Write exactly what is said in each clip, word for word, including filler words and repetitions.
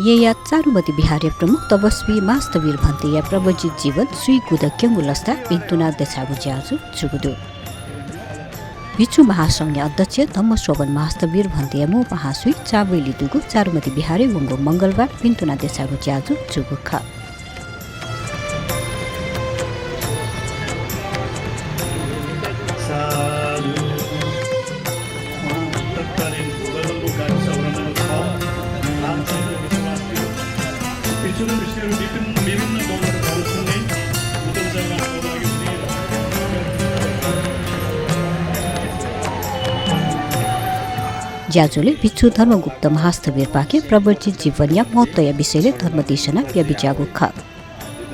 येँया चारुमति विहारया प्रमुख तपस्वी महास्थविर भन्तेया प्रव्रजित जीवन स्वीगुदँ क्यंगु लसताय् भिन्तुना देछाःगु ज्याझ्वः जूगु दु। भिक्षु महासंघया अध्यक्ष धम्मश्रवण महास्थविर भन्तेया मू महास्वी चाबुइलि दुगु चारुमति विहारय् वंगु मंगलबार भिन्तुना देछाःगु ज्याझ्वः जूगु खः। ज्याझ्वलय् भिक्षु धर्मगुप्त महास्थविरपाखें प्रव्रजित जीवनया महत्वया विषयलय् धर्मदेशना याबिज्याःगु खः।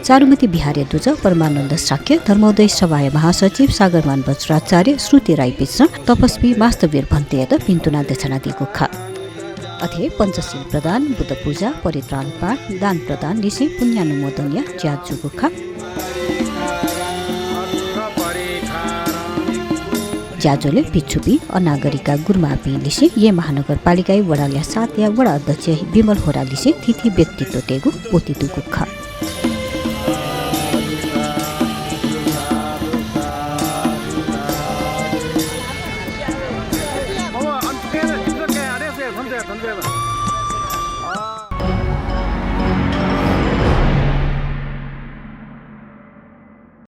चारुमति विहारया दुजः परमानन्द शाक्य, धर्मोदय सभाया महासचिव सागरमान वज्राचार्य, श्रुति राईपिन्सं तपस्वी महास्थविर भन्तेयात भिन्तुना देछानादीगु खः। अथे पञ्चशील प्रदान, बुद्ध पूजा, परित्राण पाठ, दान प्रदान लिसें पुण्यानुमोदनया ज्या जूगु खः। ज्याझ्वलय् भिक्षुपिं, अनागरिका गुरुमांपिं लिसें येँ महानगरपालिकाया वडालया सातया वडा अध्यक्ष विमल होरा लिसें थीथी व्यक्तित्वतय्गु ब्वति दुगु खः।